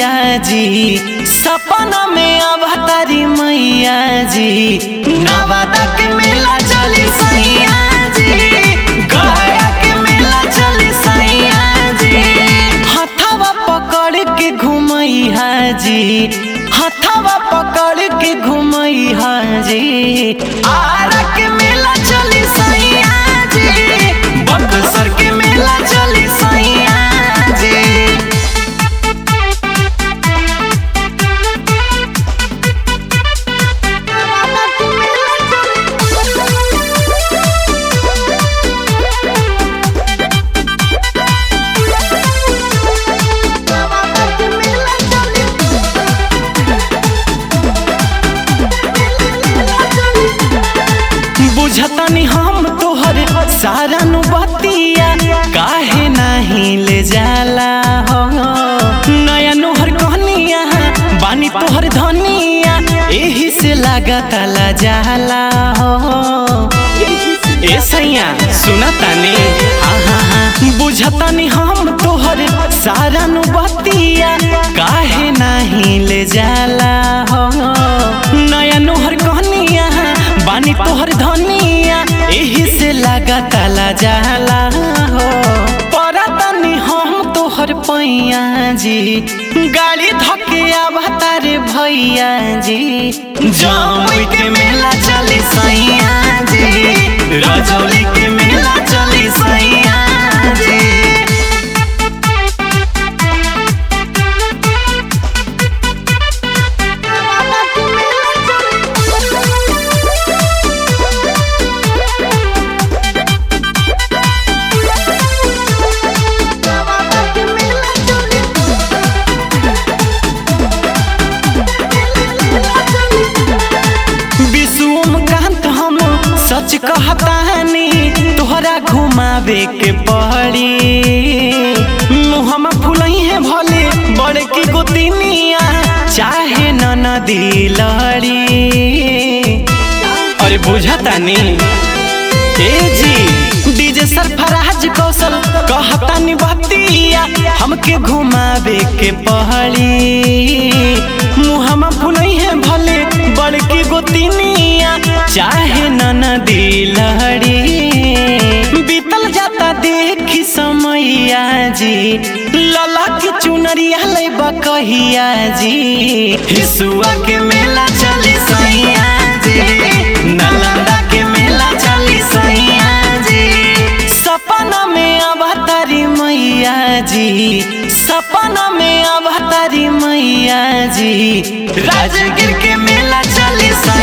मैया जी, सपना में अवतारी मैया जी। नवादा के मेला चली सैया जी, गया के मेला चली सैया जी। हथवा पकड़ के घुमैया जी, हथवा पकड़ के घुमैया जी। आरा के मेला चली सैया जी, बक्सर के मेला चली सैया जी। बुझतनी हम तोहर सारा नु बतिया, काहे नहीं ले जाला हो। नया नोहर कहनिया बानी तोहर धनिया, एही से लागत ला जाला हो। ए सैया सुनतानी, हाँ हाँ हाँ। बुझतनी हम तोहर सारा नु बतिया, काहे नहीं ले जाला हो। नया नोहर कहनिया बानी तोहर धनिया, एही से लागत ला जाला हो। परतनी हम तोहर पैया जी, गाड़ी धके अवतार भैया जी। जमुई के मेला चली सैया जी, रजौली के मेला चली सैया जी। सच कहतानी तोहरा घुमावे के पड़ी, मुहमा फुलई है भले बड़े की गोतिनिया, चाहे ननदी लड़ी। अरे बुझतानी ए जी, डीजे सरफराज कौशल कहतानी बतिया, हमके घुमावे के पड़ी। मुहमा फुलई है भले बड़की गोतिनिया, चाहे ननदी लड़ी। बीतल जाता देखी समैया जी, लला की चुनरिया लेबा कहिया जी। हिसुआ के मेला चली सैया जी, नालंदा के मेला चली सैया जी। सपना में अवतारी मैया जी, सपना में अवतारी मैया जी। राजगीर के मेला चली सैया।